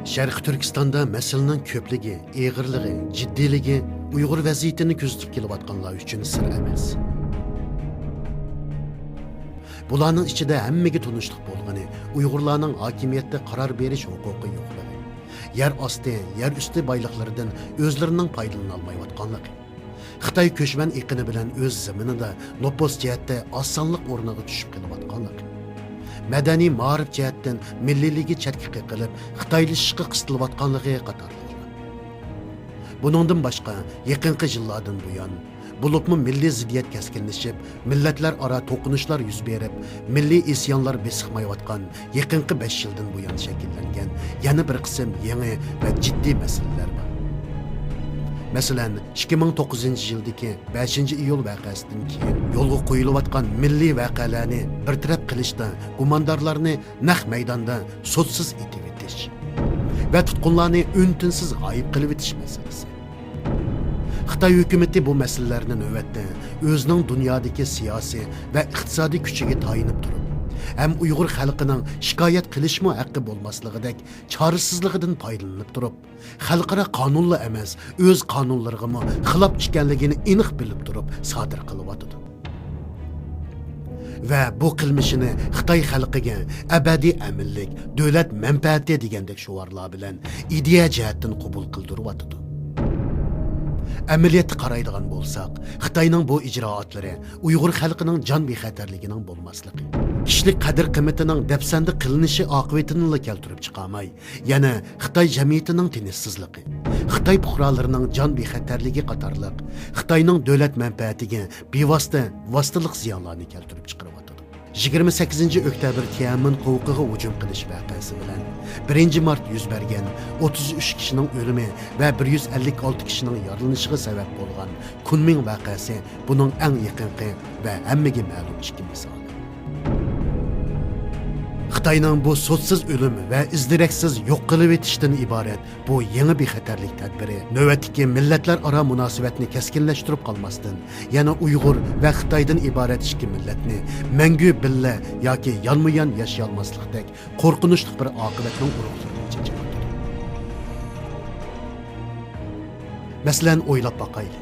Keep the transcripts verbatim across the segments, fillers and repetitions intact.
شەرقىي تۈركىستاندا مەسىلىنىڭ كۆپلۈكى، ئېغىرلىقى، جىددىيلىكى ئۇيغۇر ۋەزىيىتىنى كۆزىتىپ كېلىۋاتقانلار ئۈچۈن سىر ئەمەس. بۇلارنىڭ ئىچىدە ھەممىگە تونۇشلۇق بولغىنى ئۇيغۇرلارنىڭ ھاكىمىيەتتە قارار بېرىش ھوقۇقى يوقلۇقى، يەر ئاستى، يەر ئۈستى بايلىقلىرىدىن ئۆزلىرىنىڭ پايدىلىنالمايۋاتقانلىقى، خىتاي كۆچمەن ئېقىنى بىلەن ئۆز زېمىنىدا نوپۇس جەھەتتە ئاز سانلىق ئورنىغا چۈشۈپ قېلىۋاتقانلىقى، مەدەنىي مائارىپ جەھەتتىن مىللىيلىكى چەتكە قېقىلىپ، خىتايلىشىشقا قىستىلىۋاتقانلىقى قاتارلىقلار. بۇنىڭدىن باشقا، يېقىنقى يىللاردىن بۇيان، بولۇپمۇ مىللىي زىددىيەت كەسكىنلىشىپ، مىللەتلەر ئارا توقۇنۇشلار يۈز بېرىپ، مىللىي ئىسيانلار بېسىقمايۋاتقان يېقىنقى بەش يىلدىن بۇيان شەكىللەنگەن يەنە بىر قىسىم يېڭى ۋە جىددىي مەسىلىلەر بار. مەسىلەن، ئىككى مىڭ توققۇزىنچى يىلدىكى بەشىنچى ئىيۇل ۋەقەسىدىن كېيىن يولغا قويۇلۇۋاتقان مىللىي ۋەقەلەرنى بىر تەرەپ قىلىشتا گۇماندارلارنى نەق مەيداندا سوتسىز ئېتىۋېتىش ۋە تۇتقۇنلارنى ئۈن-تىنسىز غايىب قىلىۋېتىش مەسىلىسى. خىتاي ھۆكۈمىتى بۇ مەسىلىلەرنى نۆۋەتتە ئۆزىنىڭ دۇنيادىكى سىياسىي ۋە ئىقتىسادىي كۈچىگە تايىنىپ تۇرۇپ، ھەم ئۇيغۇر خەلقىنىڭ شىكايەت قىلىشمۇ ھەققى بولماسلىقىدەك چارىسىزلىقىدىن پايدىلىنىپ تۇرۇپ، خەلقئارا قانۇنلا ئەمەس، ئۆز قانۇنلىرىغىمۇ خىلاپ ئىكەنلىكىنى ئېنىق بىلىپ تۇرۇپ سادىر قىلىۋاتىدۇ. ۋە بۇ قىلمىشىنى خىتاي خەلقىگە ئەبەدىي ئەمىنلىك، دۆلەت مەنپەئەتى دېگەندەك شوئارلار بىلەن ئىدىيە جەھەتتىن قوبۇل قىلدۇرۇۋاتىدۇ. ئەمەلىيەتتە قارايدىغان بولساق، خىتاينىڭ بۇ ئىجرائاتلىرى ئۇيغۇر خەلقىنىڭ جان بىخەتەرلىكىنىڭ بولماسلىقى، كىشىلىك قەدىر-قىممىتىنىڭ دەپسەندە قىلىنىشى ئاقىۋىتىنىلا كەلتۈرۈپ چىقارماي، يەنە خىتاي جەمئىيىتىنىڭ تىنچسىزلىقى، خىتاي پۇقرالىرىنىڭ جان بىخەتەرلىكى قاتارلىق خىتاينىڭ دۆلەت مەنپەئەتىگە بىۋاسىتە، ۋاسىتىلىق زىيانلارنى كەلتۈرۈپ چىقىرىۋاتىدۇ. يىگىرمە سەككىزىنچى ئۆكتەبىر تيەنئەنمېن قوۋۇقىغا ھۇجۇم قىلىش ۋەقەسى بىلەن بىرىنچى مارت يۈز بەرگەن ئوتتۇز ئۈچ كىشىنىڭ ئۆلۈمى ۋە بىر يۈز ئەللىك ئالتە كىشىنىڭ يارىلىنىشىغا سەۋەب بولغان كۇنمىڭ ۋەقەسى بۇنىڭ ئەڭ يېقىنقى ۋە ھەممىگە مەلۇم ئىككى مىسالى. خىتاينىڭ بۇ سوتسىز ئۆلۈم ۋە ئىز-دېرەكسىز يوق قىلىۋېتىشتىن ئىبارەت بۇ يېڭى بىخەتەرلىك تەدبىرى نۆۋەتتىكى مىللەتلەر ئارا مۇناسىۋەتنى كەسكىنلەشتۈرۈپ قالماستىن، يەنە ئۇيغۇر ۋە خىتايدىن ئىبارەت ئىككى مىللەتنى مەڭگۈ بىللە ياكى يانمۇ يان ياشىيالماسلىقتەك قورقۇنچلۇق بىر ئاقىۋەتنىڭ ئۇرۇقلىرىنى چېچىۋاتىدۇ. مەسىلەن، ئويلاپ باقايلى.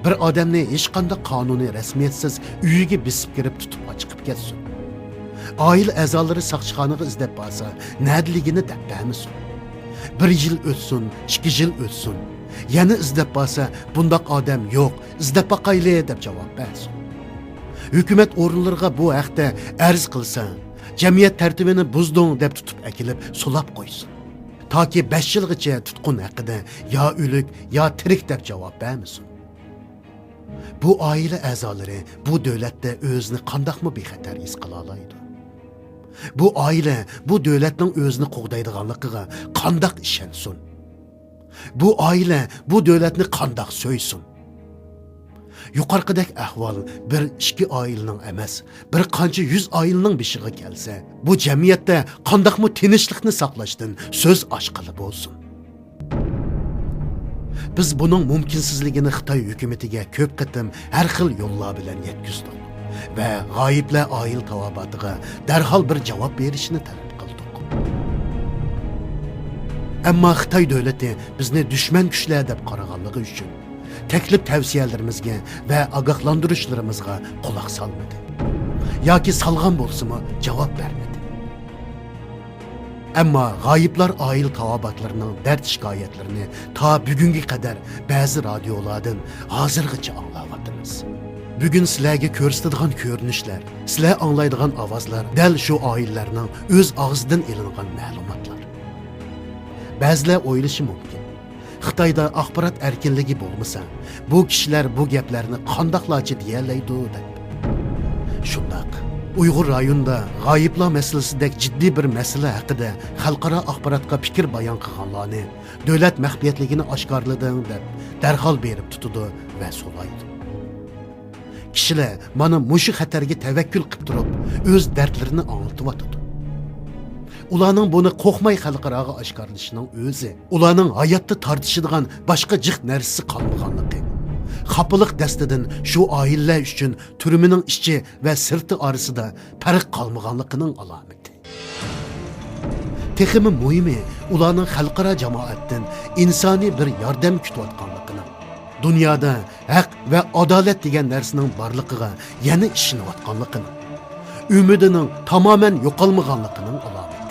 بىر ئادەمنى ھېچقانداق قانۇنىي رەسمىيەتسىز ئۆيىگە بېسىپ كىرىپ تۇتۇپ ئاچىقىپ كەتسۇن. ئائىلە ئەزالىرى ساقچىخانىغا ئىزدەپ بارسا، نەدىلىكىنى دەپ بەرمىسۇن. بىر يىل ئۆتسۇن، ئىككى يىل ئۆتسۇن. يەنە ئىزدەپ بارسا، بۇنداق ئادەم يوق، ئىزدەپ باقايلى دەپ جاۋاب بەرسۇن. ھۆكۈمەت ئورۇنلىرىغا بۇ ھەقتە ئەرز قىلسا، جەمئىيەت تەرتىپىنى بۇزدۇڭ دەپ تۇتۇپ ئەكېلىپ سولاپ قويسۇن. تاكى بەش يىلغىچە تۇتقۇن ھەققىدە يا ئۆلۈك، يا تىرىك دەپ جاۋاب بەرمىسۇن. بۇ ئائىلە ئەزالىرى بۇ دۆلەتتە ئۆزىنى قانداقمۇ بىخەتەر ھېس قىلالايدۇ؟ بۇ ئائىلە بۇ دۆلەتنىڭ ئۆزىنى قوغدايدىغانلىقىغا قانداق ئىشەنسۇن؟ بۇ ئائىلە بۇ دۆلەتنى قانداق سۆيسۇن؟ يۇقىرىقىدەك ئەھۋال بىر ئىككى ئائىلىنىڭ ئەمەس، بىر قانچە يۈز ئائىلىنىڭ بېشىغا كەلسە، بۇ جەمئىيەتتە قانداقمۇ تىنچلىقنى ساقلاشتىن سۆز ئاچقىلى بولسۇن. بىز بۇنىڭ مۇمكىنسىزلىكىنى خىتاي ھۆكۈمىتىگە كۆپ قېتىم ھەر خىل يوللار بىلەن يەتكۈزدۇق ۋە غايىبلار ئائىلە تاۋابىئاتىغا دەرھال بىر جاۋاب بېرىشىنى تەلەپ قىلدۇق. ئەمما خىتاي دۆلىتى بىزنى دۈشمەن كۈچلەر دەپ قارىغانلىقى ئۈچۈن، تەكلىپ-تەۋسىيەلىرىمىزگە ۋە ئاگاھلاندۇرۇشلىرىمىزغا قۇلاق سالمىدى. ياكى سالغان بولسىمۇ جاۋاب بەرمىدى. ئەمما غايىبلار ئائىلە تاۋابىئاتلىرىنىڭ دەرد-شىكايەتلىرىنى تا بۈگۈنگە قەدەر بەزى رادىيولاردىن ھازىرغىچە ئاڭلاۋاتىمىز. بۈگۈن سىلەرگە كۆرسىتىدىغان كۆرۈنۈشلەر، سىلەر ئاڭلايدىغان ئاۋازلار دەل شۇ ئائىلىلەرنىڭ ئۆز ئاغزىدىن ئېلىنغان مەلۇماتلار. بەزىلەر ئويلىشى مۇمكىن، خىتايدا ئاخبارات ئەركىنلىكى بولمىسا، بۇ كىشىلەر بۇ گەپلەرنى قانداقلارچە دېيەلەيدۇ دەپ. شۇنداق، ئۇيغۇر رايونىدا غايىبلار مەسىلىسىدەك جىددىي بىر مەسىلە ھەققىدە خەلقئارا ئاخباراتقا پىكىر بايان قىلغانلارنى دۆلەت مەخپىيەتلىكىنى ئاشكارىلىدىڭ دەپ دەرھال بېرىپ تۇتىدۇ ۋە سولايدۇ. كىشىلەر مانا مۇشۇ خەتەرگە تەۋەككۈل قىپ تۇرۇپ، ئۆز دەردلىرىنى ئاڭلىتىۋاتىدۇ. ئۇلارنىڭ بۇنى قورقماي خەلقئاراغا ئاشكارىلىشىنىڭ ئۆزى، ئۇلارنىڭ ھاياتتا تارتىشىدىغان باشقا جىق نەرسىسى قالمىغانلىقى، خاپىلىق دەستىدىن شۇ ئائىلىلەر ئۈچۈن تۈرمىنىڭ ئىچى ۋە سىرتى ئارىسىدا پەرق قالمىغانلىقىنىڭ ئالامىتى. تېخىمۇ مۇھىمى، ئۇلارنىڭ خەلقئارا جامائەتتىن ئىنسانىي بىر ياردەم كۈتۈۋاتقانلىقىنىڭ، دۇنيادا ھەق ۋە ئادالەت دېگەن نەرسىنىڭ بارلىقىغا يەنە ئىشىنىۋاتقانلىقىنىڭ، ئۈمىدىنىڭ تامامەن يوقالمىغانلىقىنىڭ ئالامىتى.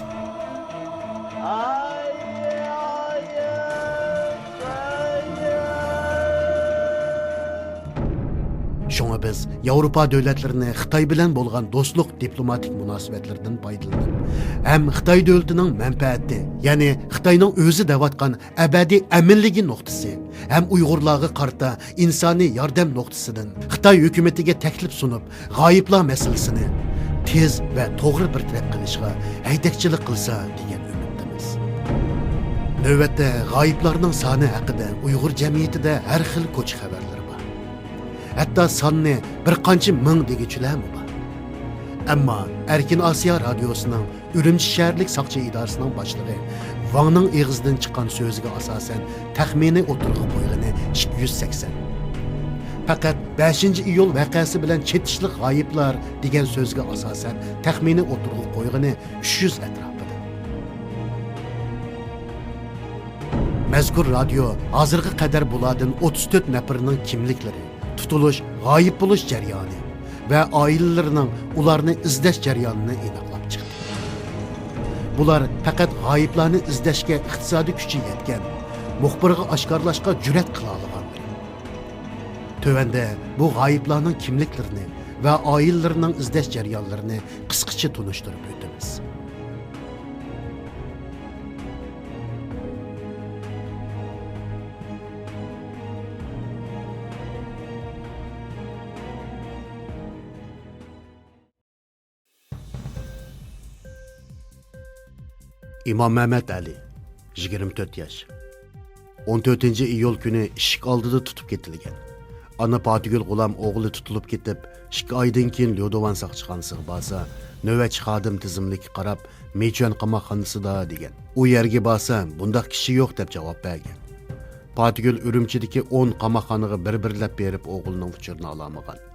شۇڭا بىز ياۋروپا دۆلەتلىرىنى خىتاي بىلەن بولغان دوستلۇق دىپلوماتىك مۇناسىۋەتلىرىدىن پايدىلىنىپ، ھەم خىتاي دۆلىتىنىڭ مەنپەئەتى، يەنى خىتاينىڭ ئۆزى دەۋاتقان ئەبەدىي ئەمىنلىكى نۇقتىسى ھەم ئۇيغۇرلارغا قارىتا ئىنسانىي ياردەم نۇقتىسىدىن خىتاي ھۆكۈمىتىگە تەكلىپ سۇنۇپ، غايىبلار مەسىلىسىنى تېز ۋە توغرا بىر تەرەپ قىلىشقا ھەيدەكچىلىك قىلسا دېگەن ئۈمىدتىمىز. نۆۋەتتە غايىبلارنىڭ سانى ھەققىدە ئۇيغۇر جەمئىيىتىدە ھەر خىل كوچا خەۋەرلىرى بار. ھەتتا ساننى بىر قانچە مىڭ دېگۈچىلەرمۇ بار. ئەمما ئەركىن ئاسىيا رادىيوسىنىڭ ئۈرۈمچى شەھەرلىك ساقچى ئىدارىسىنىڭ باشلىقى ۋاڭنىڭ ئېغىزىدىن چىققان سۆزىگە ئاساسەن، تەخمىنىي ئوتتۇرىغا قويغىنى ئىككى يۈز سەكسەن. پەقەت بەشىنچى ئىيۇل ۋەقەسى بىلەن چېتىشلىق غايىبلار دېگەن سۆزگە ئاساسەن، تەخمىنىي ئوتتۇرىغا قويغىنى ئۈچ يۈز ئەتراپىدا. مەزكۇر رادىيو ھازىرغا قەدەر بۇلاردىن ئوتتۇز تۆت نەپىرىنىڭ كىملىكلىرى، تۇتۇلۇش، غايىب بولۇش جەريانى ۋە ئائىلىلىرىنىڭ ئۇلارنى ئىزدەش جەريانىنى ئېنىقلاپ چىقتى. بۇلار پەقەت غايىبلارنى ئىزدەشكە ئىقتىسادىي كۈچى يەتكەن، مۇخبىرغا ئاشكارىلاشقا جۈرئەت قىلالىغانلىرى. تۆۋەندە بۇ غايىبلارنىڭ كىملىكلىرىنى ۋە ئائىلىلىرىنىڭ ئىزدەش جەريانلىرىنى قىسقىچە تونۇشتۇرۇپ ئۆتىمىز. ئىمام مەمەت ئەلى، يىگىرمە تۆت ياش. ئون تۆتىنچى ئىيۇل كۈنى ئىشىك ئالدىدا تۇتۇپ كېتىلگەن. ئانا پاتىگۈل غۇلام ئوغلى تۇتۇلۇپ كېتىپ، ئىككى ئايدىن كېيىن ليۇدوۋان ساقچىخانىسىغا بارسا، نۆۋەتچى خادىم تىزىملىككە قاراپ، مىچۈەن قاماقخانىسىدا دېگەن. ئۇ يەرگە بارسا، بۇنداق كىشى يوق دەپ جاۋاب بەرگەن. پاتىگۈل ئۈرۈمچىدىكى ئون قاماقخانىغا بىر-بىرلەپ بېرىپ ئوغلىنىڭ ئۇچۇرىنى ئالالمىغان.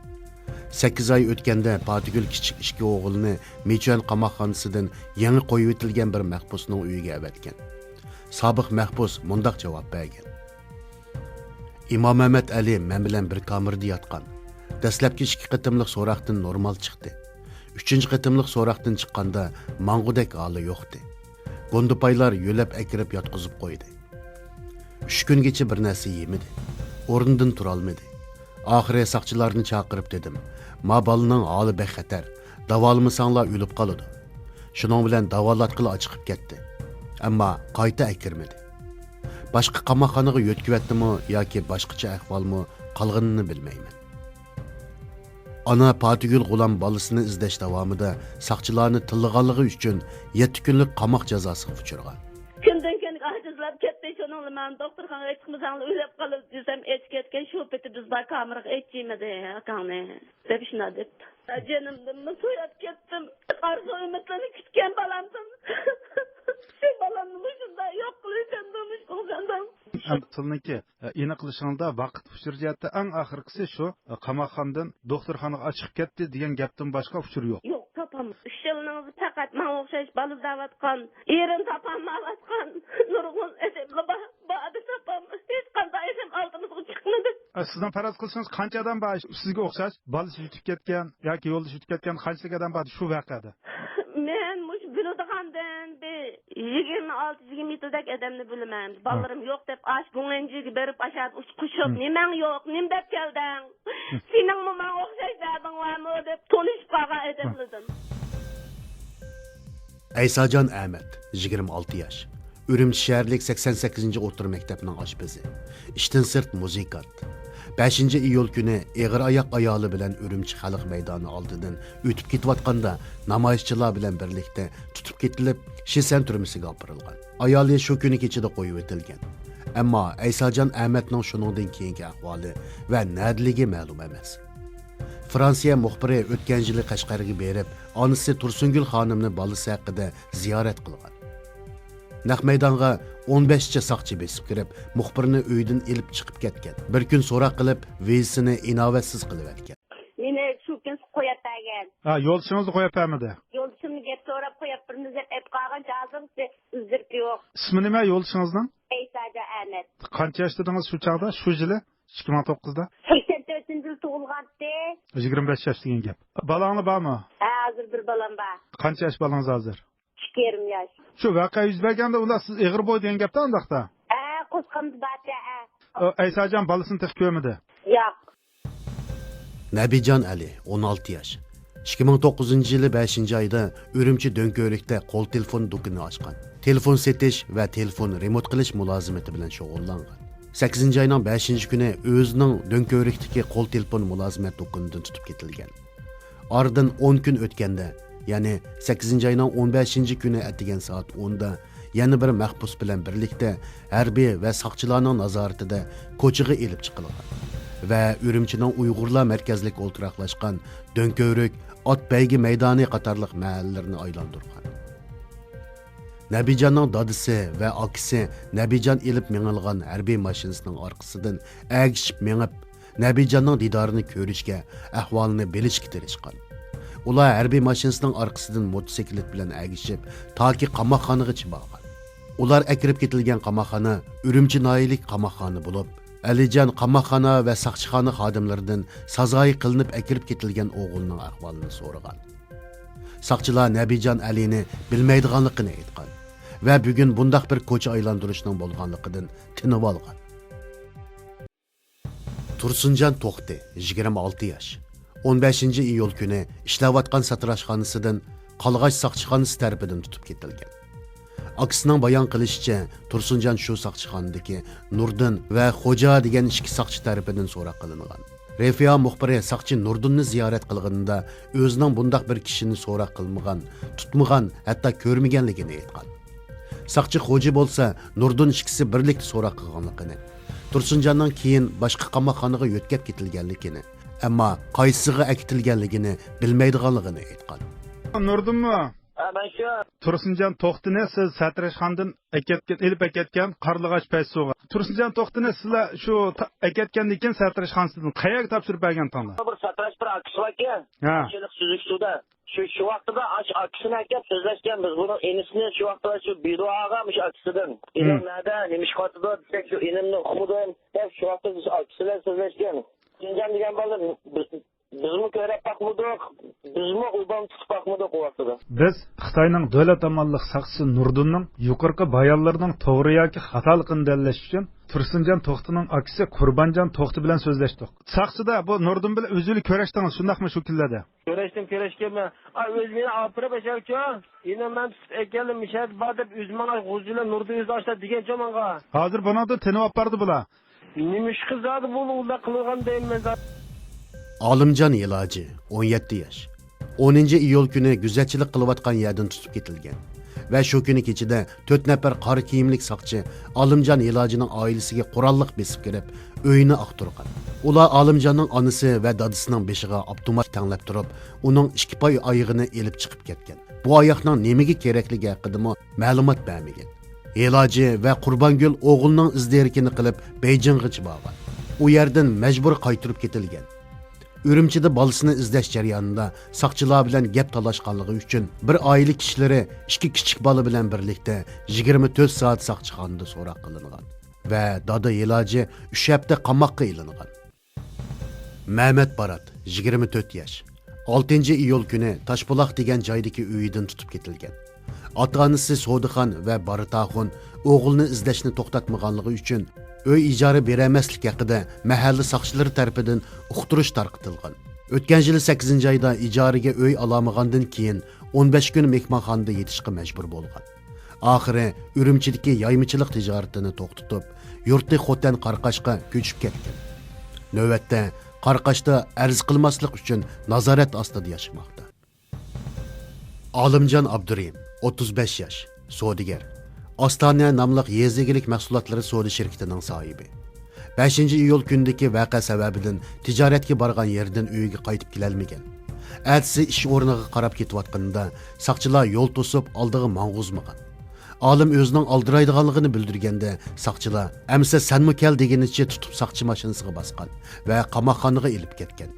سەككىز ئاي ئۆتكەندە پاتىگۈل كىچىك ئىككى ئوغلىنى مىچۈەن قاماقخانىسىدىن يېڭى قويۇۋېتىلگەن بىر مەھبۇسنىڭ ئۆيىگە ئەۋەتكەن. سابىق مەھبۇس مۇنداق جاۋاب بەرگەن: ئىمام مەمەت ئەلى مەن بىلەن بىر كامېردا ياتقان. دەسلەپكى ئىككى قېتىملىق سوراقتىن نورمال چىقتى. ئۈچىنچى قېتىملىق سوراقتىن چىققاندا ماڭغۇدەك ھالى يوقتى. گۇندىپايلار يۆلەپ ئەكىرىپ ياتقۇزۇپ قويدى. ئۈچ كۈنگىچە بىر نەرسە يېمىدى. ئورنىدىن تۇرالمىدى. ئاخىرى ساقچىلارنى چاقىرىپ دېدىم: «ما بالىنىڭ ھالى بەك خەتەر. داۋالىمىساڭلار ئۆلۈپ قالىدۇ.» شۇنىڭ بىلەن داۋالاتقىلى ئاچىقىپ كەتتى. ئەمما قايتا ئەكىرمىدى. باشقا قاماقخانىغا يۆتكىۋەتتىمۇ ياكى باشقىچە ئەھۋالمۇ، قالغىنىنى بىلمەيمەن. ئانا پاتىگۈل غۇلام بالىسىنى ئىزدەش داۋامىدا ساقچىلارنى تىللىغانلىقى ئۈچۈن يەتتە كۈنلۈك قاماق جازاسىغا ئۇچرىغان. كۈندىن كۈنگە ئاجىزلاپ كەتتى. شۇنىڭ بىلەن مەن دوختۇرخانىغا چىقمىساڭلار ئۆلۈپ قالىدۇ دېسەم، ئېچىپ كەتكەن. شۇ پېتى بىز بار كامېرغا ئېچىشمىدى ئاكاڭنى دەپ شۇنداق دەپتۇ. جېنىمدىنمۇ سۆيۈپ كەتتىم. ئارزۇ ئۈمىدلىرىنى كۈتكەن بالامدىن. شۇ بالامنى مۇشۇنداق يوق قىلىۋېتەمدۇ، مۇشۇ قىلسامدۇ. ئەمدى سىلنىڭكى، ئە، ئېنىقلىشىڭىزدا ۋاقىت ئۇچۇر جەھەتتە ئەڭ ئاخىرقىسى شۇ، ئە، قاماقخانىدىن دوختۇرخانىغا ئاچىقىپ كەتتى دېگەن گەپتىن باشقا ئۇچۇر يوق. يوق، تاپالمىدىم. ئۈچ يىلنىڭ پەقەت ماڭا ئوخشاش بالا ئىزدەۋاتقان، ئېرىنى تاپالمايۋاتقان نۇرغۇن ئادەملەر بار. بۇ ئادەم تاپالمىدى. ھېچقانداق ئادەم ئالدىمىزغا چىقمىدى. ئە، سىزنىڭ پەرەز قىلىشىڭىز قانچە ئادەم بار سىزگە ئوخشاش بالىسى يىتىپ كەتكەن ياكى يولدىشى يىتىپ كەتكەن قانچىلىك ئادەم بار شۇ ۋەقەدە؟ مەن مۇشۇ بىلىدىغاندىن بىر يىگىرمە ئالتە، يىگىرمە يەتتىدەك ئادەمنى بىلىمەن. ھە. بالىلىرىم يوق دەپ، ئاش گۇڭئەنجۈگە بېرىپ، ئاشۇ يەردە ئۇچ قوشۇپ، ھە، «نېمەڭ يوق؟ نېمە دەپ كەلدىڭ؟ ھە. سېنىڭمۇ ماڭا ئوخشاش دەردىڭ بارمۇ؟» دەپ تونۇشۇپ قالغان ئادەملەردىن. ئەيساجان ئەمەت، يىگىرمە ئالتە ياش. ئۈرۈمچى شەھەرلىك سەكسەن سەككىزىنچى ئوتتۇرا مەكتەپنىڭ ئاشپىزى. ئىشتىن سىرت مۇزىكانت. بەشىنچى ئىيۇل كۈنى ئېغىر ئاياق ئايالى بىلەن ئۈرۈمچى خەلق مەيدانى ئالدىدىن ئۆتۈپ كېتىۋاتقاندا، نامايىشچىلار بىلەن بىرلىكتە تۇتۇپ كېتىلىپ، شىسەن تۈرمىسىگە ئاپىرىلغان. ئايالى شۇ كۈنى كېچىدە قويۇۋېتىلگەن. ئەمما ئەيساجان ئەمەتنىڭ شۇنىڭدىن كېيىنكى ئەھۋالى ۋە نەدىلىكى مەلۇم ئەمەس. فرانسىيە مۇخبىرى ئۆتكەن يىلى قەشقەرگە بېرىپ، ئانىسى تۇرسۇنگۈل خانىمنى بالىسى ھەققىدە زىيارەت قىلغان. نەق مەيدانغا ئون بەشچە ساقچى بېسىپ كىرىپ، مۇخبىرنى ئۆيىدىن ئېلىپ چىقىپ كەتكەن. بىر كۈن سوراق قىلىپ، ۋىزىسىنى ئىناۋەتسىز قىلىۋەتكەن. مېنى شۇ كۈن قويۇپ بەرگەن. ھە، يولدىشىڭىزنى قويۇپ بەرمىدى؟ يولدىشىمنى گەپ سوراپ قويۇپ بېرىمىز دەپ ئېلىپ قالغان. ھازىر ئىسمى نېمە يولدىشىڭىزنىڭ؟ ئەيساجان ئەمەت. قانچە ياشتا ئىدىڭىز شۇ چاغدا، شۇ يىلى؟ ئىككى مىڭ توققۇزدا؟ سەكسەن تۆتىنچى يىل تۇغۇلغانتى. يىگىرمە بەش ياش دېگەن گەپ. بالاڭلار بارمۇ؟ ھە، ھازىر بىر بالام بار. قانچە ياش بالىڭىز ھازىر؟ ئىككى يېرىم ياش. شۇ ۋەقە يۈز بەرگەندە ئۇنداق سىز ئېغىر بوي دېگەن گەپتە ئۇنداقتا؟ ھە، قوزغىقىمدا بار، ھە. ئەيساجان بالىسىنى تېخى كۆرمىدى؟ ياق. نەبىجان ئەلى، ئون ئالتە ياش. ئىككى مىڭ توققۇزىنچى يىلى بەشىنچى ئايدا ئۈرۈمچى دۆڭكۆۋرۈكتە قول تېلېفون دۇكىنى ئاچقان. تېلېفون سېتىش ۋە تېلېفون رېمونت قىلىش مۇلازىمىتى بىلەن شۇغۇللانغان. سەككىزىنچى ئاينىڭ بەشىنچى كۈنى ئۆزىنىڭ دۆڭكۆۋرۈكتىكى قول تېلېفون مۇلازىمەت دۇكىنىدىن تۇتۇپ كېتىلگەن. ئارىدىن ئون كۈن ئۆتكەندە، يەنى سەككىزىنچى ئاينىڭ ئون بەشىنچى كۈنى ئەتىگەن سائەت ئوندا يەنە بىر مەھبۇس بىلەن بىرلىكتە ھەربىي ۋە ساقچىلارنىڭ نازارىتىدە كوچىغا ئېلىپ چىقىلغان ۋە ئۈرۈمچىنىڭ ئۇيغۇرلار مەركەزلىك ئولتۇراقلاشقان دۆڭكۆۋرۈك، ئات بەيگە مەيدانى قاتارلىق مەھەللىلىرىنى ئايلاندۇرغان. نەبىجاننىڭ دادىسى ۋە ئاكىسى نەبىجان ئېلىپ مېڭىلغان ھەربىي ماشىنىسىنىڭ ئارقىسىدىن ئەگىشىپ مېڭىپ، نەبىجاننىڭ دىدارىنى كۆرۈشكە، ئەھۋالىنى بىلىشكە تىرىشقان. ئۇلار ھەربىي ماشىنىسىنىڭ ئارقىسىدىن موتوسىكلىت بىلەن ئەگىشىپ، تاكى قاماقخانىغىچە بارغان. ئۇلار ئەكىرىپ كېتىلگەن قاماقخانا ئۈرۈمچى ناھىيەلىك قاماقخانا بولۇپ، ئەلىجان قاماقخانا ۋە ساقچىخانا خادىملىرىدىن سازايى قىلىنىپ ئەكىرىپ كېتىلگەن ئوغۇلنىڭ ئەھۋالىنى سورىغان. ساقچىلار نەبىجان ئەلىنى بىلمەيدىغانلىقىنى ئېيتقان ۋە بۈگۈن بۇنداق بىر كوچا ئايلاندۇرۇشنىڭ بولغانلىقىدىن تىنىۋالغان. تۇرسۇنجان توختى، يىگىرمە ئالتە ياش. ئون بەشىنچى ئىيۇل كۈنى ئىشلەۋاتقان ساتىراشخانىسىدىن قالغاچ ساقچىخانىسى تەرىپىدىن تۇتۇپ كېتىلگەن. ئاكىسىنىڭ بايان قىلىشىچە، تۇرسۇنجان شۇ ساقچىخانىدىكى نۇردىن ۋە خوجا دېگەن ئىككى ساقچى تەرىپىدىن سوراق قىلىنغان. رفىئا مۇخبىرى ساقچى نۇردۇننى زىيارەت قىلغىنىدا ئۆزىنىڭ بۇنداق بىر كىشىنى سوراق قىلمىغان، تۇتمىغان، ھەتتا كۆرمىگەنلىكىنى ئېيتقان. ساقچى خوجا بولسا نۇردۇن ئىككىسى بىرلىكتە سوراق قىلغانلىقىنى، تۇرسۇنجاننىڭ كېيىن باشقا قاماقخانىغا يۆتكەپ كېتىلگەنلىكىنى، ئەمما قايسىسىغا ئەكېتىلگەنلىكىنى بىلمەيدىغانلىقىنى ئېيتقان. نۇردۇنمۇ؟ ھە، مەن شۇ. تۇرسۇنجان توختىنى سىز ساتىراشخانىدىن ئەكەتكەن، ئېلىپ ئەكەتكەن قارلىغاچ پەيسۇغا. تۇرسۇنجان توختىنى سىلەر شۇ تا-، ئەكەتكەندىن كېيىن ساتىراشخانىسىدىن قەيەرگە تاپشۇرۇپ بەرگەنتىڭلار؟ بىر ساتىراش بىر ئاكىسى باركەن. ھە. شۇنىڭ سۈزۈكسۇدا. شۇ، شۇ ۋاقتىدا ئاشۇ ئاكىسىنى ئەكەپ سۆزلەشكەن بىز. بۇنىڭ ئىنىسىنى شۇ ۋاقتىدا شۇ بىدۇ ئاغا مۇشۇ ئاكىسىدىن. ئىنىڭ نەدە، نېمە ئىش قىلىۋاتىدۇ دېسەك، شۇ ئىنىمنى ئۇقمىدىم دەپ شۇ ۋاقتىدا شۇ ئاكىسى بىلەن سۆزلەشكەن. شىنجاڭ دېگەن بالىنى بىز، بىزمۇ كۆرۈپ باقمىدۇق، بىزمۇ ئۇ بالىنى تۇتۇپ باقمىدۇق ئۇ ۋاقتىدا. بىز خىتاينىڭ دۆلەت ئامانلىق ساقچىسى نۇردۇننىڭ يۇقىرىقى بايانلىرىنىڭ توغرا ياكى خاتالىقىنى دەلىللەش ئۈچۈن تۇرسۇنجان توختىنىڭ ئاكىسى قۇربانجان توختى بىلەن سۆزلەشتۇق. ساقچىدا بۇ نۇردۇن بىلەن ئۆزىلا كۆرۈشتىڭىز، شۇنداقمۇ شۇ كۈنلەردە؟ كۆرۈشتۈم، كۆرۈشكەنمەن. ئا، ئۆزى مېنى ئاپىرىپ ئەشەگىچۇ، ئىنىم مەن تۇتۇپ ئەكەلدىم، مىشەدە بار دەپ ئۆزى ماڭا غۇزىلى نۇردىن ئۆزى ئاشتا دېگەنچۇ ماڭا. ھازىر بۇنىڭدىن تىنىۋاپاردى بۇلار. نېمىشقا زادى بۇ ئۇنداق قىلغان دەيمەن زادى. ئالىمجان ھېلاجى، ئون يەتتە ياش. ئونىنچى ئىيۇل كۈنى گۈزەلچىلىك قىلىۋاتقان يەردىن تۇتۇپ كېتىلگەن ۋە شۇ كۈنى كېچىدە تۆت نەپەر قارا كىيىملىك ساقچى ئالىمجان ھېلاجىنىڭ ئائىلىسىگە قوراللىق بېسىپ كىرىپ، ئۆيىنى ئاختۇرغان. ئۇلار ئالىمجاننىڭ ئانىسى ۋە دادىسىنىڭ بېشىغا ئاپتومات تەڭلەپ تۇرۇپ، ئۇنىڭ ئىككى پاي ئايىغىنى ئېلىپ چىقىپ كەتكەن. بۇ ئاياغنىڭ نېمىگە كېرەكلىكى ھەققىدىمۇ مەلۇمات بەرمىگەن. ھېلاجى ۋە قۇربانگۈل ئوغلىنىڭ ئىز دېرىكىنى قىلىپ، بېيجىڭغىچە بارغان. ئۇ يەردىن مەجبۇرىي قايتۇرۇپ كېتىلگەن. ئۈرۈمچىدە بالىسىنى ئىزدەش جەريانىدا ساقچىلار بىلەن گەپ تالاشقانلىقى ئۈچۈن، بىر ئائىلە كىشىلىرى ئىككى كىچىك بالا بىلەن بىرلىكتە يىگىرمە تۆت سائەت ساقچىخانىدا سوراق قىلىنغان ۋە دادا ھېلاجى ئۈچ ھەپتە قاماققا ئېلىنغان. مەمەت بارات، يىگىرمە تۆت ياش. ئالتىنچى ئىيۇل كۈنى تاشبۇلاق دېگەن جايدىكى ئۆيىدىن تۇتۇپ كېتىلگەن. ئاتا-ئانىسى سودىخان ۋە بارىتاخۇن ئوغلىنى ئىزدەشنى توختاتمىغانلىقى ئۈچۈن، ئۆي ئىجارە بېرەلمەسلىك ھەققىدە مەھەللە ساقچىلىرى تەرىپىدىن ئۇقتۇرۇش تارقىتىلغان. ئۆتكەن يىلى سەككىزىنچى ئايدا ئىجارىگە ئۆي ئالالمىغاندىن كېيىن، ئون بەش كۈن مېھمانخانىدا يېتىشقا مەجبۇر بولغان. ئاخىرى ئۈرۈمچىدىكى يايمىچىلىق تىجارىتىنى توختىتىپ، يۇرتى خوتەن قاراقاشقا كۆچۈپ كەتكەن. نۆۋەتتە قاراقاشتا ئەرز قىلماسلىق ئۈچۈن نازارەت ئاستىدا ياشىماقتا. ئالىمجان ئابدۇرېھىم، ئوتتۇز بەش ياش، سودىگەر. ئاستانە ناملىق يېزا ئىگىلىك مەھسۇلاتلىرى سودا شىركىتىنىڭ ساھىبى. بەشىنچى ئىيۇل كۈنىدىكى ۋەقە سەۋەبىدىن تىجارەتكە بارغان يېرىدىن ئۆيىگە قايتىپ كېلەلمىگەن. ئەتىسى ئىش ئورنىغا قاراپ كېتىۋاتقىنىدا ساقچىلار يول توسۇپ ئالدىغا ماڭغۇزمىغان. ئالىم ئۆزىنىڭ ئالدىرايدىغانلىقىنى بىلدۈرگەندە ساقچىلار ئەمىسە سەنمۇ كەل دېگىنىچە تۇتۇپ ساقچى ماشىنىسىغا باسقان ۋە قاماقخانىغا ئېلىپ كەتكەن.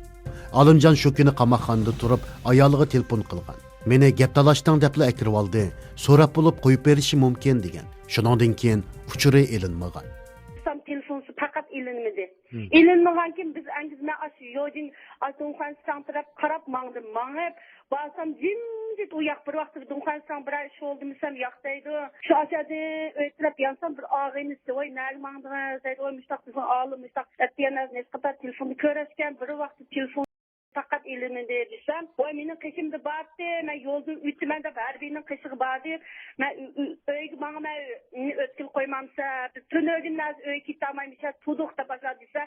ئالىمجان شۇ كۈنى قاماقخانىدا تۇرۇپ ئايالىغا تېلېفون قىلغان. مېنى گەپ تالاشتىڭ دەپلا ئەكىرىۋالدى، سوراپ بولۇپ قويۇپ بېرىشى مۇمكىن دېگەن. شۇنىڭدىن كېيىن ئۇچۇرى ئېلىنمىغان. سام تېلېفونسى پەقەت ئېلىنمىدى. مم. ئېلىنمىغانكىن بىز ئەنگىز مەن ئاشۇ يوجىن ئاش دۇڭخەنسىتاڭ تەرەپ قاراپ ماڭدىم. ماڭىپ بارسام جىمجىت ئۇ ياق. بىر ۋاقىتتا دۇڭخەنسىتاڭ بىرەر ئىش بولدىمۇ سەم ياق دەيدۇ. شۇ ئاشۇ يەردىن ئۆي تەرەپ يانسام بىر ئاغىنىسى، ۋاي نەگە ماڭدىڭىز دەيدۇ. ۋاي مۇشتاق بىزنىڭ ئالىم مۇشتاق ئەتىگەن نەچچە قېتىم تېلېفوندا كۆرۈشكەن. بىر ۋاقىتتا تېلېفون پەقەت ئېلىنىدى دېسەم، ۋاي مېنىڭ قېشىمدا بارتى، مەن يولدىن ئۆتىمەن دەپ ھەربىينىڭ قېشىغا باردى. مەن ئۆ-، ئۆ-، ئۆيگە ماڭىمەن، مېنى ئۆتكىلى قويمامسەن، بىز تۈنۈگۈن نەرسە ئۆيگە كېتەلمەيمىز، تۇردۇق دەپ باشلاپ دېسە،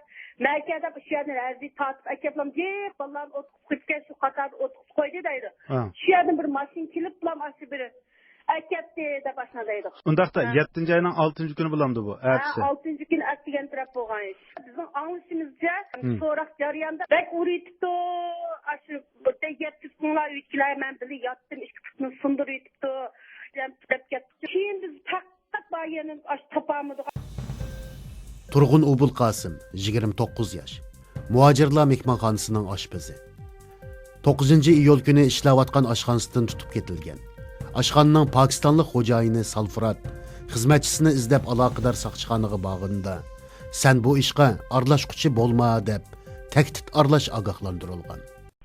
مەكە دەپ ئىش يەردىن ھەربىي تارتىپ ئەكەپلام، جىق بالىلارنى ئوتقۇزۇپ قويۇپكەن، شۇ قاتاردا ئوتقۇزۇپ قويدى دەيدۇ. ھە. شۇ يەردىن بىر ماشىنا كېلىپلام ئاشۇ بىر ئەكەتتى دەپ ئاشۇنداق دەيدۇ. ئۇنداقتا ھە. يەتتىنچى ئاينىڭ ئالتىنچى كۈنى بولامدۇ بۇ؟ ھە، ئەتىسى. ئالتىنچى كۈنى ئەتىگەن تەرەپ بولغان ئىش. بىزنىڭ ئاڭلىشىمىزچە، ھىم. سوراق جەريانىدا بەك ئۇرۇۋېتىپتۇ. ئاشۇ بىردەك يەتتە پۇتۇڭلار ئۆيدىكىلەر، مەن بىللە ياتتىم، ئىككى پۇتنى سۇندۇرۇۋېتىپتۇ. دەپ كەتتى. كېيىن بىز پەقەت بار يەرنى ئاشۇ تاپالمىدۇق. تۇرغۇن ئوبۇلقاسىم، يىگىرمە توققۇز ياش. مۇھاجىرلار مېھمانخانىسىنىڭ ئاشپىزى. توققۇزىنچى ئىيۇل كۈنى ئىشلەۋاتقان ئاشخانىسىدىن تۇتۇپ كېتىلگەن. ئاشخانىنىڭ پاكىستانلىق خوجايىنى سالفۇرات خىزمەتچىسىنى ئىزدەپ ئالاقىدار ساقچىخانىغا بارغىنىدا، سەن بۇ ئىشقا ئارىلاشقۇچى بولما، دەپ تەھدىت ئارىلاش ئاگاھلاندۇرۇلغان.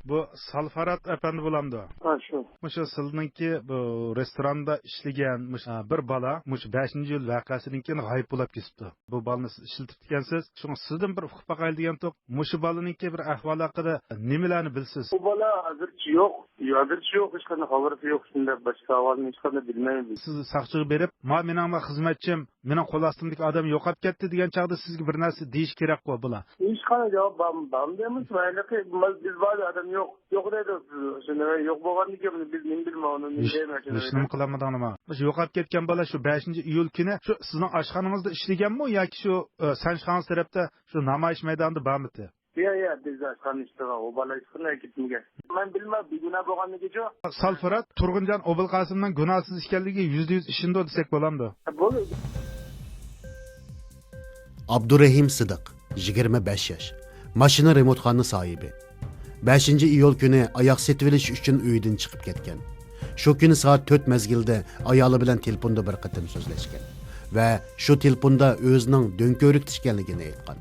بۇ سالفۇرات ئەپەندى بولامدۇ؟ ھە، شۇ. مۇشۇ سىلىنىڭكى بۇ رېستوراندا ئىشلىگەن مۇشۇ، ھە، بىر بالا مۇشۇ بەشىنچى ئىيۇل ۋەقەسىدىن كېيىن غايىب بولاپ كېتىپتۇ. بۇ بالىنى سىز ئىشلىتىپتىكەنسىز. شۇڭا سىزدىن بىر ئۇقۇپ باقايلى دېگەنتۇق. مۇشۇ بالىنىڭكى بىر ئەھۋالى ھەققىدە نېمىلەرنى بىلىسىز؟ بۇ بالا ھازىرچە يوق. ھازىرچە يوق، ھېچقانداق خەۋىرى يوق. شۇنداق باشقا ئەھۋالىنى ھېچقانداق بىلمەيمەن. سىز ساقچىغا بېرىپ، ما مېنىڭ ما خىزمەتچىم، مېنىڭ قول ئاستىمدىكى ئادەم يوقاپ كەتتى دېگەن چاغدا سىزگە بىر نەرسە دېيىش كېرەكقۇ بۇلار. ھېچقانداق جاۋاب بار-، بارمىدى ئەمەس. ھېلىقى بىز بار ئادەم يوق. يوق دەيدۇ. شۇنى يوق بولغاندىكىن بۇنى بىز نېمە بىلمەي ئۇنى نېمە دەيمەن شۇنى. ھېچنېمە قىلالمىدىڭلارمۇ؟ مۇشۇ يوقاپ كەتكەن بالا شۇ بەشىنچى ئىيۇل كۈنى شۇ سىزنىڭ ئاشخانىڭىزدا ئىشلىگەنمۇ ياكى شۇ، ئە، سەن ئاشخانىڭىز تەرەپتە شۇ نامايىش مەيدانىدا بارمىدى؟ يا، يا، بىز ئاشخانا ئىشلىغان، ئۇ بالا ھېچقانداق كەتمىگەن. مەن بىلمەي، بىگۇناھ بولغاندىكىنچۇ. سالفۇرات تۇرغۇنجان ئوبۇلقاسىمنىڭ گۇناھسىز ئىكەنلىكى يۈزدە يۈز ئىشىنىدۇ دېسەك بولامدۇ؟ بولىدۇ. ئابدۇرېھىم سىدىق، يىگىرمە بەش ياش، ماشىنا رېمونتخانا ساھىبى. بەشىنچى ئىيۇل كۈنى ئاياغ سېتىۋېلىش ئۈچۈن ئۆيىدىن چىقىپ كەتكەن. شۇ كۈنى سائەت تۆت مەزگىلدە ئايالى بىلەن تېلېفوندا بىر قېتىم سۆزلەشكەن ۋە شۇ تېلېفوندا ئۆزىنىڭ دۆڭكۆۋرۈكتە ئىكەنلىكىنى ئېيتقان.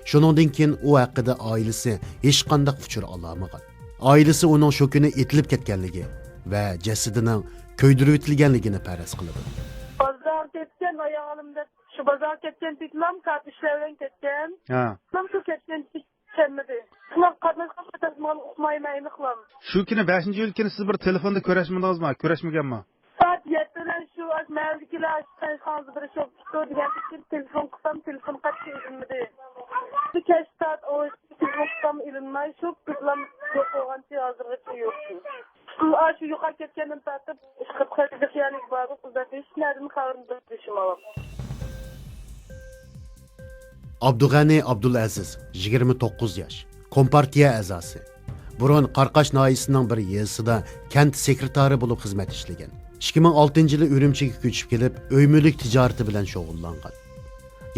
شۇنىڭدىن كېيىن ئۇ ھەققىدە ئائىلىسى ھېچقانداق ئۇچۇر ئالالمىغان. ئائىلىسى ئۇنىڭ شۇ كۈنى ئېتىلىپ كەتكەنلىكى ۋە جەسىتىنىڭ كۆيدۈرۈۋېتىلگەنلىكىنى پەرەز قىلىدۇ. بازار كەتكەن ئايالىم دەپ، شۇ بازار كەتكەن پېتىلام كارت ئىشلەر بىلەن كەتكەن. ھە. شۇ كەتكەن كەلمىدى. شۇڭا قاتناشقان قاتناشمىغان ئۇقمايمەن ئېنىقلام. شۇ كۈنى بەشىنچى ئىيۇل كۈنى سىز بىر تېلېفوندا كۆرۈشمىدىڭىزمۇ؟ كۆرۈشمىگەنمۇ؟ سائەت يەتتىدە شۇ مەھەللىدىكىلەر ئاشخانىغا بىر شوپۇر دېگەن ئۈچۈن تېلېفون قىلسام، تېلېفون قەتئىي ئېلىنمىدى. شۇ كەچ سائەت ئون ئىككىدە تېلېفون قىلسام ئېلىنماي، شۇ قىزلام يوق بولغانچە ھازىرغىچە يوق. شۇ، شۇ يوقاپ كەتكەندىن تارتىپ ئىشقىلىپ خەجلىك يەرلىك بارغۇ قىزلار ھېچ نەدىن خەۋىرىمىز يوق دېيىشىم ئاۋام. ئابدۇغەنى ئابدۇلئەزىز، يىگىرمە توققۇز ياش، كومپارتىيە ئەزاسى. بۇرۇن قاراقاش ناھىيەسىنىڭ بىر يېزىسىدا كەنت سېكرېتارى بولۇپ خىزمەت ئىشلىگەن. ئىككى مىڭ ئالتىنچى يىلى ئۈرۈمچىگە كۆچۈپ كېلىپ، ئۆي مۈلۈك تىجارىتى بىلەن شۇغۇللانغان.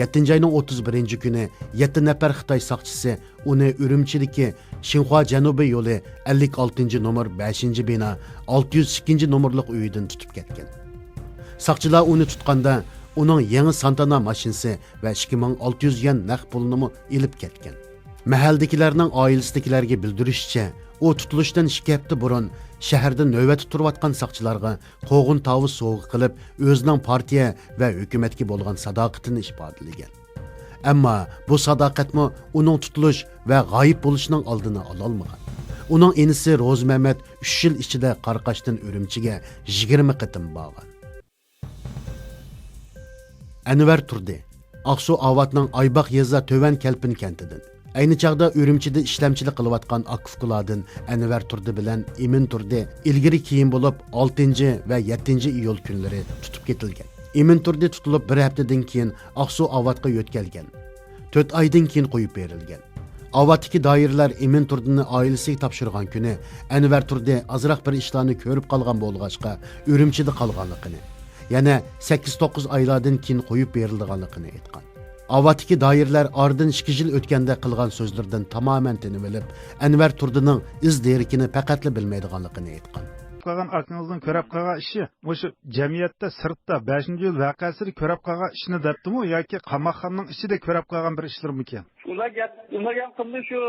يەتتىنچى ئاينىڭ ئوتتۇز بىرىنچى كۈنى يەتتە نەپەر خىتاي ساقچىسى ئۇنى ئۈرۈمچىدىكى شىنخۇا جەنۇبىي يولى ئەللىك ئالتىنچى نومۇر بەشىنچى بىنا ئالتە يۈز ئىككىنچى نومۇرلۇق ئۆيىدىن تۇتۇپ كەتكەن. ساقچىلار ئۇنى تۇتقاندا، ئۇنىڭ يېڭى سانتانا ماشىنىسى ۋە ئىككى مىڭ ئالتە يۈز يۈەن نەق پۇلىنىمۇ ئېلىپ كەتكەن. مەھەللىدىكىلەرنىڭ ئائىلىسىدىكىلەرگە بىلدۈرۈشىچە، ئۇ تۇتۇلۇشتىن ئىككى ھەپتە بۇرۇن شەھەردە نۆۋەتتە تۇرۇۋاتقان ساقچىلارغا قوغۇن تاۋۇز سوۋغا قىلىپ، ئۆزىنىڭ پارتىيە ۋە ھۆكۈمەتكە بولغان ساداقىتىنى ئىپادىلىگەن. ئەمما بۇ ساداقەتمۇ ئۇنىڭ تۇتۇلۇش ۋە غايىب بولۇشىنىڭ ئالدىنى ئالالمىغان. ئۇنىڭ ئىنىسى روزىمەمەت ئۈچ يىل ئىچىدە قاراقاشتىن ئۈرۈمچىگە يىگىرمە قېتىم بارغان. ئەنۋەر تۇردى، ئاقسۇ ئاۋاتنىڭ ئايباق يېزا تۆۋەن كەلپىن كەنتىدىن. ئەينى چاغدا ئۈرۈمچىدە ئىشلەمچىلىك قىلىۋاتقان ئاكا-ئۇكىلاردىن ئەنۋەر تۇردى بىلەن ئىمىن تۇردى ئىلگىرى-كېيىن بولۇپ ئالتىنچى ۋە يەتتىنچى ئىيۇل كۈنلىرى تۇتۇپ كېتىلگەن. ئىمىن تۇردى تۇتۇلۇپ بىر ھەپتىدىن كېيىن ئاقسۇ ئاۋاتقا يۆتكەلگەن. تۆت ئايدىن كېيىن قويۇپ بېرىلگەن. ئاۋاتتىكى دائىرىلەر ئىمىن تۇردىنى ئائىلىسىگە تاپشۇرغان كۈنى ئەنۋەر تۇردى ئازراق بىر ئىشلارنى كۆرۈپ قالغان بولغاچقا، ئۈرۈمچىدە قالغانلىقىنى، يەنە سەككىز توققۇز ئايلاردىن كېيىن قويۇپ بېرىلىدىغانلىقىنى ئېيتقان. ئاۋاتتىكى دائىرىلەر ئارىدىن ئىككى يىل ئۆتكەندە قىلغان سۆزلىرىدىن تامامەن تىنىۋېلىپ، ئەنۋەر تۇردىنىڭ ئىز دېرىكىنى پەقەتلا بىلمەيدىغانلىقىنى ئېيتقان. قالغان ئاكىڭىزنىڭ كۆرۈپ قالغان ئىشى مۇشۇ جەمئىيەتتە، سىرتتا بەشىنچى ئىيۇل ۋەقەسىدە كۆرۈپ قالغان ئىشىنى دەپتىمۇ ياكى قاماقخانىنىڭ ئىچىدە كۆرۈپ قالغان بىر ئىشلىرىمىكىن؟ ئۇنداق گەپ، ئۇنداق گەپ قىلدى، شۇ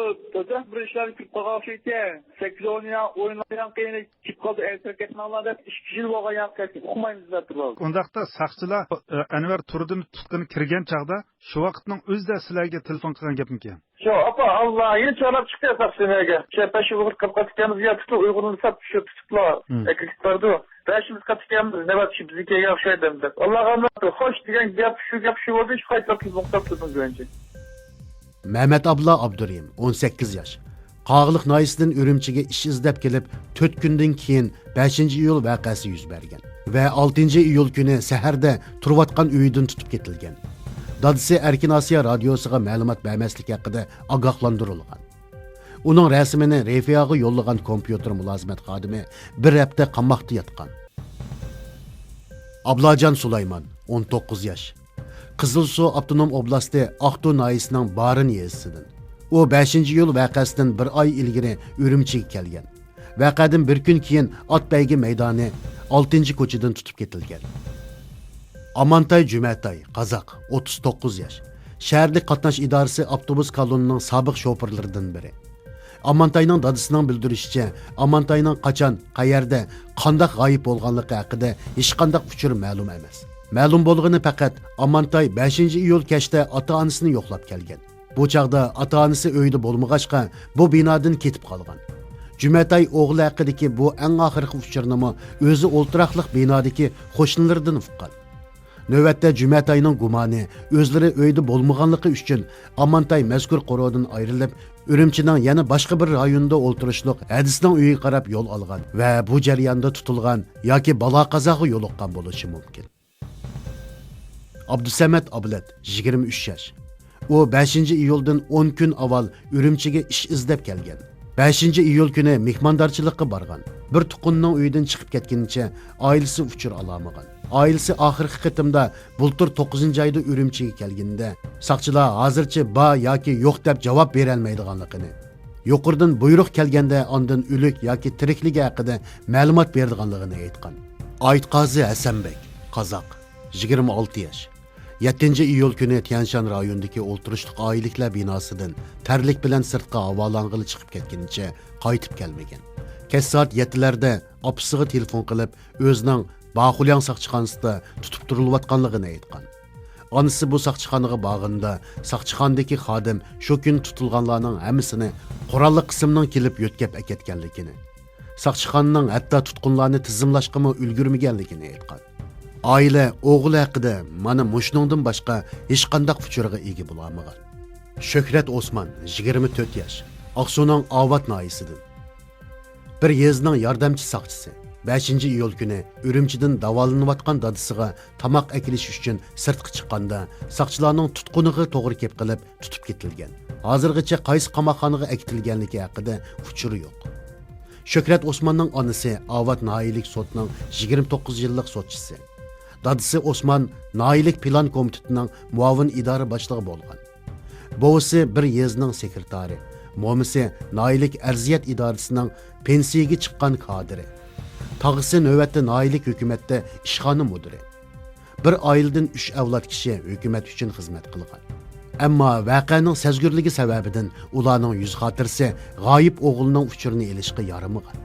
بىر ئىشلارنى كۆرۈپ قالغان ئوخشايتتى. سەككىز ئون يا-، ئون يىلدىن كېيىن كېلىپ قالدى، ئەسەر كەتمەڭلار دەپ، ئىككى يىل بولغان ياقى ئۇقمايمىز دەپ تۇرۇۋالدى. ئۇنداقتا ساقچىلار، ئە، ئەنۋەر تۇردىنى تۇتقىلى كىرگەن چاغدا شۇ ۋاقىتنىڭ ئۆزىدە سىلەرگە تېلېفون قىلغان گەپمىكىن؟ شۇ، ئاپا، ئاللا، يېنى چورلاپ چىقتى ساقچى نەگە. شۇ بەش يىل ۋاقىت قېلىپ قالدىكەنمىز يا، تۇتۇپ ئۇيغۇرنى ساپ شۇ تۇتۇپلا، مم، ئەكېلىپ بارىدۇ. بەش يىل قېلىپ قالدىكەنمىز، نۆۋەت شۇ بىزنىڭكىگە ئوخشايدۇ دەپ. ئاللاغا ئامانەت، خوش دېگەن گەپ شۇ، گەپ شۇ بولدى، شۇ قايتىپ تېلېفون قىلىپ تۇردۇم گۈۋەنچى. مەمەت ئابلا ئابدۇرېھىم، ئون سەككىز ياش. قاغىلىق ناھىيىسىدىن ئۈرۈمچىگە ئىش ئىزدەپ كېلىپ، تۆت كۈندىن كېيىن بەشىنچى ئىيۇل ۋەقەسى يۈز بەرگەن ۋە ئالتىنچى ئىيۇل كۈنى سەھەردە تۇرۇۋاتقان ئۆيىدىن تۇتۇپ كېتىلگەن. دادىسى ئەركىن ئاسىيا رادىيوسىغا مەلۇمات بەرمەسلىك ھەققىدە ئاگاھلاندۇرۇلغان. ئۇنىڭ رەسىمىنى رېفىياغا يوللىغان كومپيۇتېر مۇلازىمەت خادىمى بىر ھەپتە قاماقتا ياتقان. ئابلاجان سۇلايمان، ئون توققۇز ياش. قىزىلسۇ ئاپتونوم ئوبلاستى ئاقتۇ ناھىيىسىنىڭ بارىن يېزىسىدىن. ئۇ بەشىنچى ئىيۇل ۋەقەسىدىن بىر ئاي ئىلگىرى ئۈرۈمچىگە كەلگەن. ۋەقەدىن بىر كۈن كېيىن ئات بەيگە مەيدانى ئالتىنچى كوچىدىن تۇتۇپ كېتىلگەن. ئامانتاي جۈمەتاي، قازاق، ئوتتۇز توققۇز ياش. شەھەرلىك قاتناش ئىدارىسى ئاپتوبۇس كالونىنىڭ سابىق شوپۇرلىرىدىن بىرى. ئامانتاينىڭ دادىسىنىڭ بىلدۈرۈشىچە، ئامانتاينىڭ قاچان، قەيەردە، قانداق غايىب بولغانلىقى ھەققىدە ھېچقانداق ئۇچۇر مەلۇم ئەمەس. مەلۇم بولغىنى پەقەت ئامانتاي بەشىنچى ئىيۇل كەچتە ئاتا-ئانىسىنى يوقلاپ كەلگەن. بۇ چاغدا ئاتا-ئانىسى ئۆيدە بولمىغاچقا، بۇ بىنادىن كېتىپ قالغان. جۈمەتاي ئوغلى ھەققىدىكى بۇ ئەڭ ئاخىرقى ئۇچۇرنىمۇ ئۆزى ئولتۇراقلىق بىنادىكى قوشنىلىرىدىن ئۇققان. نۆۋەتتە جۈمەتاينىڭ گۇمانى ئۆزلىرى ئۆيدە بولمىغانلىقى ئۈچۈن ئامانتاي مەزكۇر قورۇدىن ئايرىلىپ، ئۈرۈمچىنىڭ يەنە باشقا بىر رايوندا ئولتۇرۇشلۇق ھەدىسىنىڭ ئۆيىگە قاراپ يول ئالغان ۋە بۇ جەرياندا تۇتۇلغان ياكى بالا-قازاغا يولۇققان بولۇشى مۇمكىن. ئابدۇسەمەت ئابلەت، يىگىرمە ئۈچ ياش. ئۇ بەشىنچى ئىيۇلدىن ئون كۈن ئاۋۋال ئۈرۈمچىگە ئىش ئىزدەپ كەلگەن. بەشىنچى ئىيۇل كۈنى مېھماندارچىلىققا بارغان. بىر تۇغقىنىنىڭ ئۆيىدىن چىقىپ كەتكىنىچە ئائىلىسى ئۇچۇر ئالالمىغان. ئائىلىسى ئاخىرقى قېتىمدا بۇلتۇر توققۇزىنچى ئايدا ئۈرۈمچىگە كەلگىنىدە، ساقچىلار ھازىرچە بار ياكى يوق دەپ جاۋاب بېرەلمەيدىغانلىقىنى، يۇقىرىدىن بۇيرۇق كەلگەندە ئاندىن ئۆلۈك ياكى تىرىكلىكى ھەققىدە مەلۇمات بېرىدىغانلىقىنى ئېيتقان. ئايتقازى ھەسەنبەگ، قازاق، يىگىرمە ئالتە ياش. يەتتىنچى ئىيۇل كۈنى تيەنشان رايونىدىكى ئولتۇرۇشلۇق ئائىلىلىكلەر بىناسىدىن تەرلىك بىلەن سىرتقا ھاۋالانغىلى چىقىپ كەتكىنىچە قايتىپ كەلمىگەن. كەچ سائەت يەتتىلەردە ئاپىسىغا تېلېفون قىلىپ، ئۆزىنىڭ باخۇلياڭ ساقچىخانىسىدا تۇتۇپ تۇرۇلۇۋاتقانلىقىنى ئېيتقان. ئانىسى بۇ ساقچىخانىغا بارغىنىدا، ساقچىخانىدىكى خادىم شۇ كۈنى تۇتۇلغانلارنىڭ ھەممىسىنى قوراللىق قىسىمنىڭ كېلىپ يۆتكەپ ئەكەتكەنلىكىنى، ساقچىخانىنىڭ ھەتتا تۇتقۇنلارنى تىزىملاشقىمۇ ئۈلگۈرمىگەنلىكىنى ئېيتقان. ئائىلە ئوغلى ھەققىدە مانا مۇشۇنىڭدىن باشقا ھېچقانداق ئۇچۇرغا ئىگە بولالمىغان. شۆھرەت ئوسمان، يىگىرمە تۆت ياش، ئاقسۇنىڭ ئاۋات ناھىيىسىدىن. بىر يېزىنىڭ ياردەمچى ساقچىسى. بەشىنچى ئىيۇل كۈنى ئۈرۈمچىدىن داۋالىنىۋاتقان دادىسىغا تاماق ئەكېلىش ئۈچۈن سىرتقا چىققاندا، ساقچىلارنىڭ تۇتقۇنىغا توغرا كېلىپ قېلىپ تۇتۇپ كېتىلگەن. ھازىرغىچە قايسى قاماقخانىغا ئەكېتىلگەنلىكى ھەققىدە ئۇچۇر يوق. شۆھرەت ئوسماننىڭ ئانىسى ئاۋات ناھىيەلىك سوتنىڭ يىگىرمە توققۇز يىللىق سوتچىسى. دادىسى ئوسمان ناھىيەلىك پىلان كومىتېتىنىڭ مۇئاۋىن ئىدارە باشلىقى بولغان. بوۋىسى بىر يېزىنىڭ سېكرېتارى، مومىسى ناھىيەلىك ئەرزىيەت ئىدارىسىنىڭ پېنسىيىگە چىققان كادىرى. تاغىسى نۆۋەتتە ناھىيەلىك ھۆكۈمەتتە ئىشخانا مۇدىرى. بىر ئائىلىدىن ئۈچ ئەۋلاد كىشى ھۆكۈمەت ئۈچۈن خىزمەت قىلغان. ئەمما ۋەقەنىڭ سەزگۈرلۈكى سەۋەبىدىن ئۇلارنىڭ يۈز خاتىرىسى غايىب ئوغلىنىڭ ئۇچۇرىنى ئېلىشقا يارىمىغان.